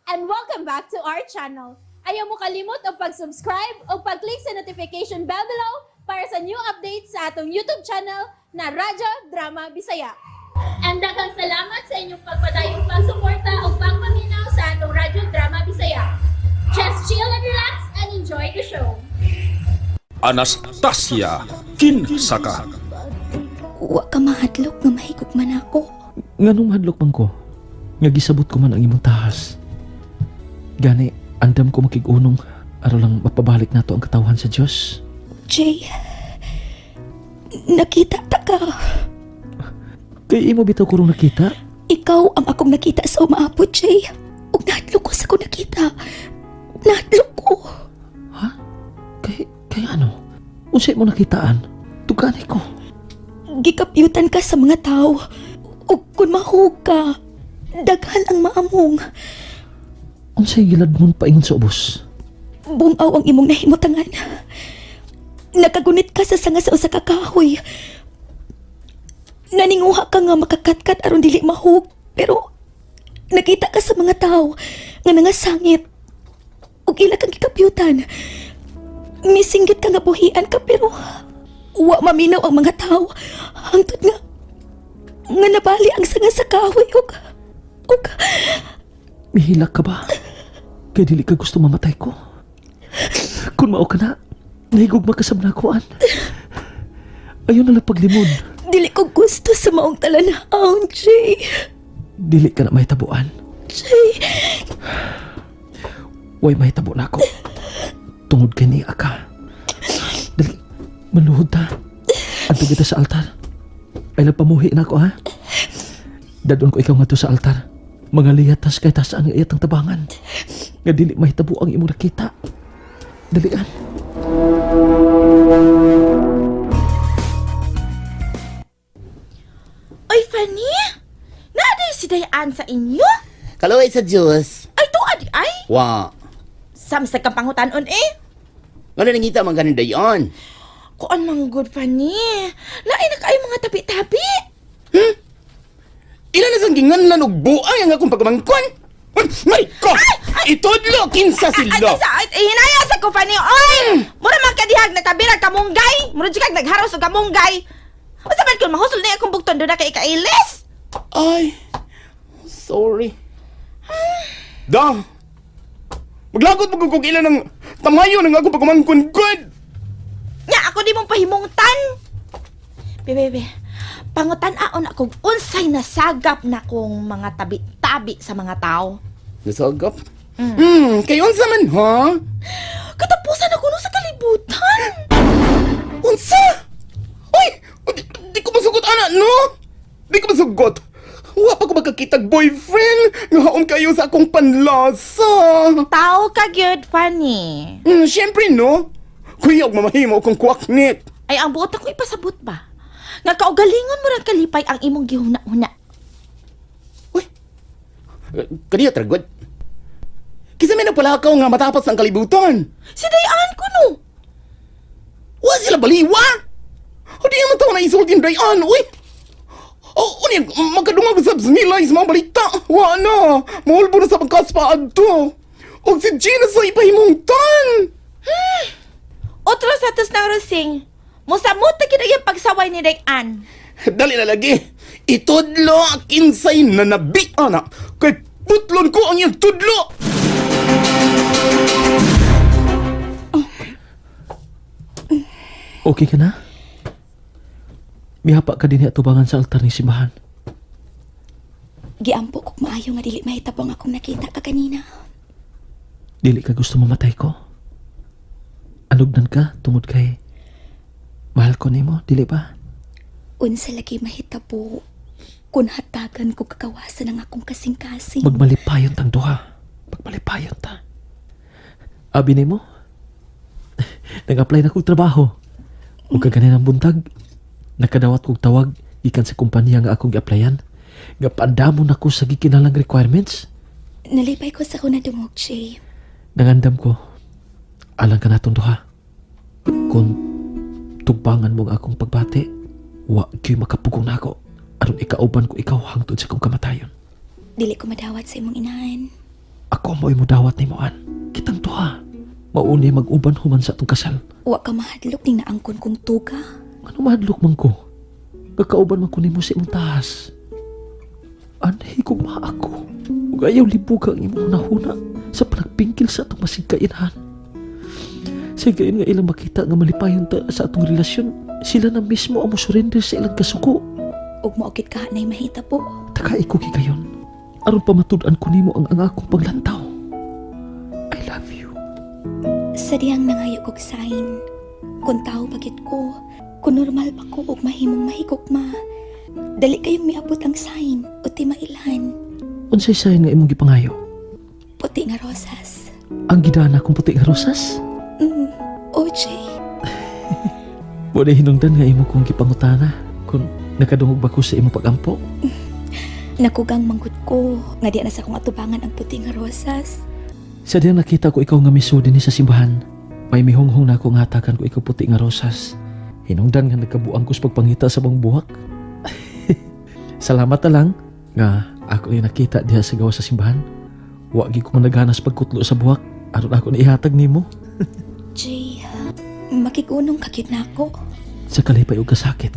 And welcome back to our channel. Ayaw mo kalimot og pag-subscribe o pag-click sa notification bell below para sa new updates sa atong YouTube channel na Radyo Drama Bisaya. And daghang salamat sa inyong pagpadayong pagsuporta o pagpaminaw sa atong Radyo Drama Bisaya. Just chill and relax and enjoy the show. Anastasia, kinsa ka? Wa ka mahadlok nga mahigog man ako? Nganong mahadlok man ko? Nga gisabot ko man ang imong tahas. Gani, andam ko makig-unong aron lang mapabalik nato ang katawhan sa Dios. Jay, nakita ta ka. Kay imo bitaw ko rong nakita. Ikaw ang akong nakita sa umaabot, Jay. Ug nahadlok ko sa akong nakita. Nahadlok ko. Ha? Kay ano? Unsay mo nakitaan? Tugani ko. Gikapyutan ka sa mga tao. Ug kung mahug ka, daghan ang maamong. Unsay giladmon paingon sa ubos? Bungaw ang imong nahimutangan. Nakagunit ka sa sanga sa usa ka kahoy. Naninguha ka nga makakatkat aron dili mahug, pero nakita ka sa mga tao nga nangasangit ug ila kang gikapyutan. Misinggit ka nga buhian ka, pero wa maminaw ang mga tao hangtod nga nga nabali ang sanga sa kahoy ug Mihilak ka ba? Kay dili ka gusto mamatay ko. Kung mao ka na, nahigugma ka sa nakuan. Ayaw na lang paglimod. Dili ko gusto sa maong talanawon, Jay. Dili ka na mahitabuan. Jay. Way mahitabo na ako. Tungod kay niya ka. Dali, manuhod ta. Adto kita sa altar. Ay nagpamuhi na ako, ha? Dadon ko ikaw ngadto sa altar. Mga liyatas kay tasaan nga iyatang tabangan. Nga dili mahitabo ang imong nakita. Dalian. Oy, Fanny! Naaday si Dayan sa inyo? Kaluoy sa Diyos. Ay, tuad ay! Wa. Samsag kang pangutanon eh. Ngano nangita man ganin dayon? Kuan man good, Fanny. Lain na kayo mga tabi-tabi. Ila na sang ginganlan og buang ang akong pagmangkon? Uy, my God! Itudlo kinsa Ay, sila. ay, sa, ay, hinaya sa ko, Fanny. Oy! Mura man kadihag nakabira kamunggay. Mura jud kag nagharos og kamunggay. Unsa man kun mahusol na akong bugton do na kay kailis? Ay, sorry. Da. Maglagot mo kung ila ng tamayo ng akong pagmangkon good. Nya ako di mong pahimungtan. Bebe, bebe. Pangutan aon ako unsay nasagap na kong mga tabi-tabi sa mga tao. Nasagap? Kay unsa man ha? Katapusan ako no sa kalibutan. Unsa? Uy, di ko masugot ana no. Di ko masugot. Wa pa ko magkakitag boyfriend nga haom kayo sa akong panlasa. Tao ka gyud, Fanny. Siyempre no. Kuya og mamahimo kong kuwaknit. Ay, ang buot ako ipasabot ba? Nga kaugalingon mo rang kalipay ang imong gihuna-huna. Uy. Kaniya tragod. Kisa may nagpalakaw nga matapos ang kalibutan. Si Dayan ko no. Wa sila baliwa. O di naman tao na isultin dayan, uy. O, unya, magkadungag sa nila is mga balita. Wa na. Mahulbo na sa pagkaspa adto. Og si Gina sa ipahimungtan. Otro sa tos ng rusing. Musamot na gid ang pagsaway ni Dayan. Dali na lagi. Itudlo ang kinsay na nabi, ana. Kay putlon ko ang iyang tudlo. Okay ka na? Mihapa ka din atubangan sa altar ng simbahan. Giampo kog maayo nga dili mahitabo ang akong nakita ka kanina. Dili ka gusto mamatay ko. Anugnan ka tungod kay mahal ko nimo, dili ba? Unsa lagi mahitabo kun hatagan ko kakawasan ang akong kasing-kasing? Magmalipayon tang duha. Magmalipayon ta. Abi nimo? Nag-apply na kog trabaho. Ug kaganin ang buntag, nakadawat kog tawag gikan sa kumpanya nga akong gi-applyan. Nga paandamon ako sa gikinalang requirements. Nalipay ko sa akong nadungog, Jay. Nangandam ko, alang ka natong duha. Kung tugbangan mo ang akong pagbati, wa gyud makapugong nako. Aron ikauban ko ikaw hangtod sa akong kamatayon. Dili ko madawat sa imong inahan. Ako Ako mo'y mudawat nimo, An. Kitang duha. Mauni mag-uban human sa atong kasal. Wa ka mahadlok ning naangkon kong tuga. Ano mahadlok man ko? Kakauban man ko nimo sa imong tahas. Anhi kung maako. Ug ayaw libuga ang imong hunahuna sa panagpingkil sa atong masigkainhan. Sa gayon nga ilang makita nga malipayon ta sa atong relasyon, sila na mismo ang mosurrender sa ilang kasuko. Ug maukit ka hanay mahitabo. Takai ko gikayon. Aron pamatud-an ko nimo ang akong paglantaw. I love you. Sa diyang nangayo kog sign. Kung tao pagit ko, kung normal pa ko og mahimong mahigugma. Dali kayong miabot ang sign o ti mailhan. Unsay sayon nga imong gipangayo? Puti nga rosas. Ang gidana kong puti nga rosas? OJ, Wala hinungdan nga imo kong gipangutana kung nakadungog ba ko sa imong pagampo. nakugang manggut ko nga di na sa akong atubangan ang puti nga rosas. Sa diyang nakita ko ikaw nga misudi ni sa simbahan, may mihonghong na ako nga hatakan ko ikaw puti nga rosas. Hinungdan nga nagkabuang ko sa pagpangita sa bang buhak. Salamat na lang nga ako yung nakita diha sa gawa sa simbahan. Wa gi ko managanas pagkutlo sa buhak aron ako na ihatag nimo. Jay, makigunong kakit na ako. Sa kalipay og kasakit,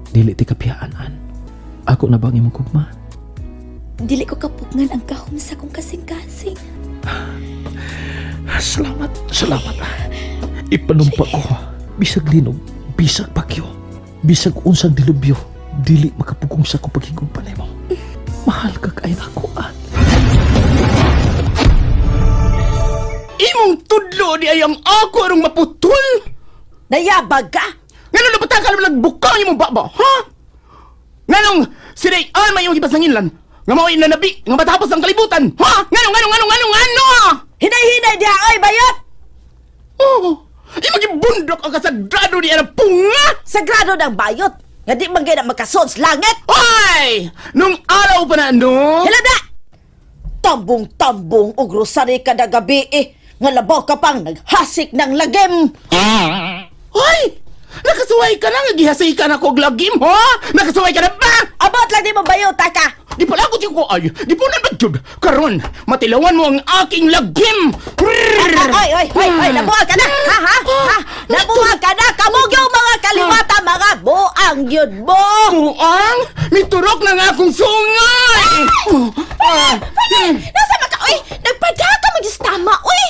dili ti kapiyaan an. Ako na ba ang imong kugma? Dili ko kapugngan ang kahom sa akong kasing-kasing. Salamat, salamat. Ipanumpa ko, bisag linog, bisag bagyo, bisag unsang dilubyo, dili makapugong sa akong paghigugma nimo. Mahal ka kay nako, An. Imong tudlo di ay ang ako arong maputol. Nayabag ka? Nganong napatakal mo nagbuka ang imong baba, ha? Nganong si Rayan may imong gipasanginlan? Nga mao'y nanabi, nga matapos ang kalibutan, ha? Nganong, nganong, nganong, nganong, ngano? Hinay-hinay diha, oy, bayot! Oh, imong gibundok ang kasagrado ni ang punga! Sagrado ng bayot! Nga di man gay na makasod sa langit! Hoy! Nung araw pa na, no? Hila na! Tambong-tambong og rosary kada gabi eh! Nga labaw ka pang naghasik ng lagim! Hoy! Nakasuway ka na, nga gihasay ka na kog lagim, ha? Nakasuway ka na ba? Abot lang di mo bayot, ka! Di pala ako ko ay, di po na ba jud? Karon, matilawan mo ang aking lagim! Oy, oy, oy, oy, nabuang ka na! Ha, ha, ha? Nabuang ka na! Kamugyo mga kaliwata, mga buang yun mo! Buang! Miturok na nga akong sungay! Pare! Nasa maka, oy! Nagpadaka magistama, oy!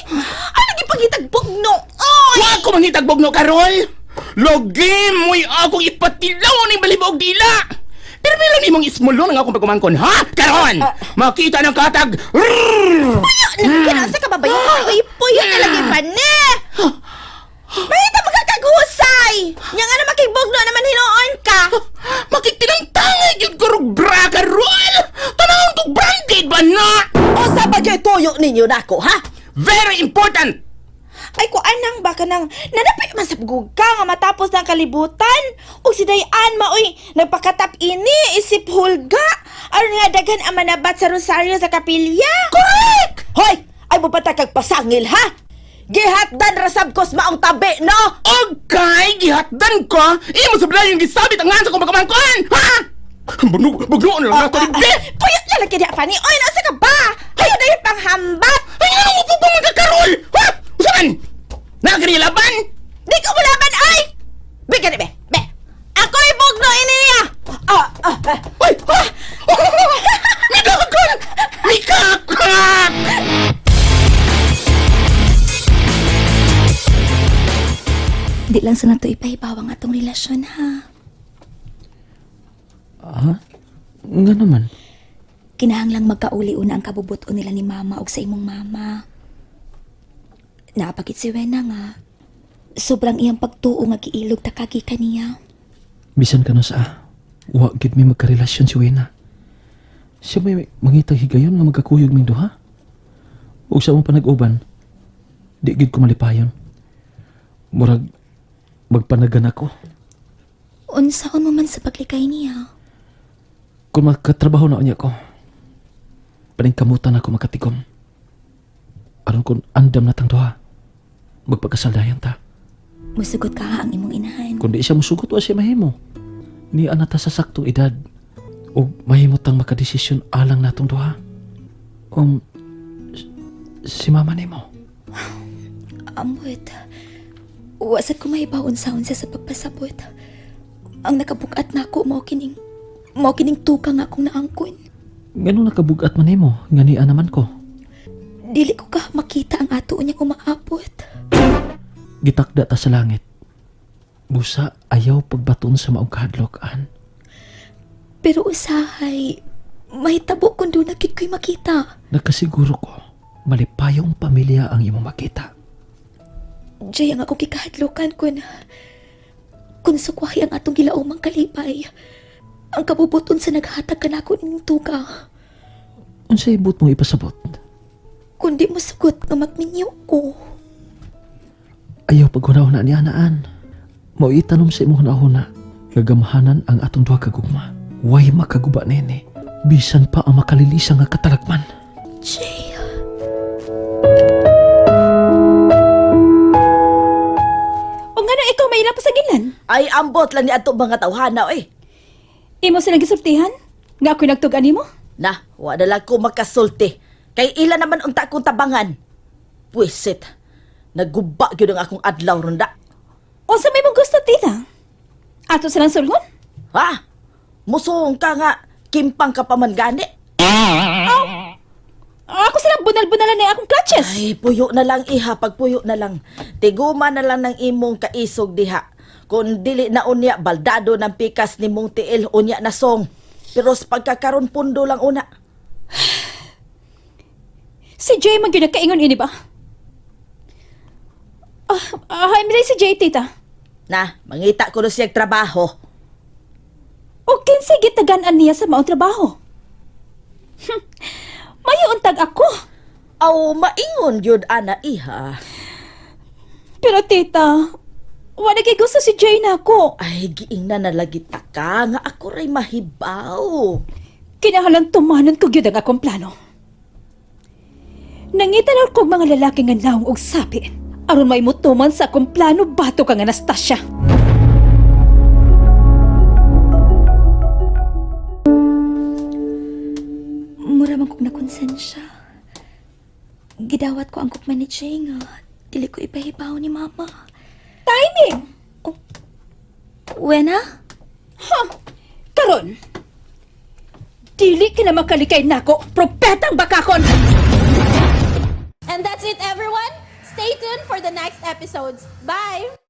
Ay, nagipagitagbog no, oy! Wa ko mangitagbog no, Karol! Logim mo'y akong ipatilaw ning balibog dila! Pero meron imong ismulon ang akong pagkumangkon, ha? Karon! Makita ng katag! Puyo! Nagkinasa ka ba ba yun? Uy, puyo na lagi pa ni! Mahita magkakaghusay! Nya nga na makigbugno naman hinuon ka! Makitinangtangay gyud ko rog bra, Karol! Tanawon ko branded ba na? Usa ba gyud tuyo ninyo nako, ha? Very important! Ay, ko anang baka nang nanapay man sa ka nga matapos ng kalibutan. O si Dayan maoy nagpakatap ini isip hulga. Aron nga daghan ang manabat sa rosaryo sa kapilya. Correct! Hoy! Ay mo kag pasangil, ha? Gihatdan rasab kos maong tabi, no? Okay, gihatdan ko! Imo sa yung gisabit ang ngansa kong pagkamangkon! Ha? Bugno, bugno na lang ako ni Be! Puyo na lang kaya Fanny. Oy, nasa ka ba? Ayo na yung panghambat. Ay, nga nung upo mga Karol! Ha? Usaman! Nakakarilaban? Di ko mulaban ay. Be gani be. Be. Ako'y bugno ini niya. Ah, ah, ah. Ay! Ha? Mikakak! Mikakak! Di lang sa nato ipahibaw ang atong relasyon ha. Ha? Nga naman. Kinahanglang magkauli-una ang kabubuto nila ni mama og sa imong mama. Naapakit si Wena nga. Sobrang iyang pagtuo nga giilog ta kagi kaniya. Bisan ka no sa wa gid mi magkarelasyon si Wena. Siya may mangitag higayon nga magkakuyog ming duha. Ug sa among panag-uban, di gid ko malipayon. Murag magpanagan ako. Unsaon mo man sa paglikay niya? Kung makatrabaho na unya ko, paningkamutan ako makatikom. Aron kung andam na tang duha, magpakasaldayan ta. Musugot ka ha ang imong inahan. Kung di siya musugot, wa siya mahimo. Ni anata sa saktong edad. O mahimo tang makadesisyon alang natong duha. Si mama nimo. Ambot. Wa sad ko mahibaw unsaon siya sa pagpasabot. Ang nakabugat nako mao kining tuka nga akong naangkon. Ngano nakabugat man nimo? Ngania naman ko. Dili ko ka makita ang ato niyang umaabot. Gitakda ta sa langit. Busa ayaw pagbaton sa maong kahadlok, An. Pero usahay, mahitabo kung doon na gid ko'y makita. Nakasiguro ko, malipayong pamilya ang imong makita. Jay, ang akong gikahadlokan kun sukwahi ang atong gilaumang kalipay. Ang kabubuton sa naghatag kanako ning tuga. Unsay ibot mong ipasabot? Kundi mo sugot nga magminyo ko. Ayaw paghuna-huna ni anaan. Mao itanom sa imong hunahuna. Gagamhanan ang atong duha ka gugma. Way makaguba nini. Bisan pa ang makalilisa nga katalagman. Jay, O ngano ikaw may pa sa gilan? Ay, ambot lang ni ato mga tawhana, oy. Imo silang gisultihan? Nga ako'y nagtug-an nimo? Na, wala lang ko makasulti. Kay ila naman unta kong tabangan. Pwisit. Naguba gyud ang akong adlaw ronda. Unsa may mong gusto, tita? Ato silang sulgon? Ha? Musong ka nga, kimpang ka pa man gani. Ako silang bunal-bunalan na akong clutches. Ay, puyo na lang iha, pagpuyo na lang. Tiguma na lang ng imong kaisog diha. Kung dili na unya, baldado ng pikas ni mong tiil, unya na song. Pero sa pagkakaron pundo lang una. Si Jay man gyud nagkaingon ini ba? Ah, hi, si Jay, tita. Na, mangita ko na siyang trabaho. O kinsay gitagan-an niya sa maong trabaho? Mayo untag ako. Aw, maingon yun, ana, iha. Pero tita, wala kay gusto si Jay na ako. Ay, giingna na lagi ta ka, nga ako ray mahibaw. Kinahalang tumanon ko gyud ang akong plano. Nangita na kog mga lalaki nga naong og sapi. Aron may mutuman sa akong plano bato kang Anastasia. Mura man kong nakonsensya. Gidawat ko ang gugma ni Jay nga dili ko ipahibaw ni Mama. Timing! Wena? Ha! Karon! Dili ka na makalikay nako, propetang bakakon! And that's it, everyone. Stay tuned for the next episodes. Bye!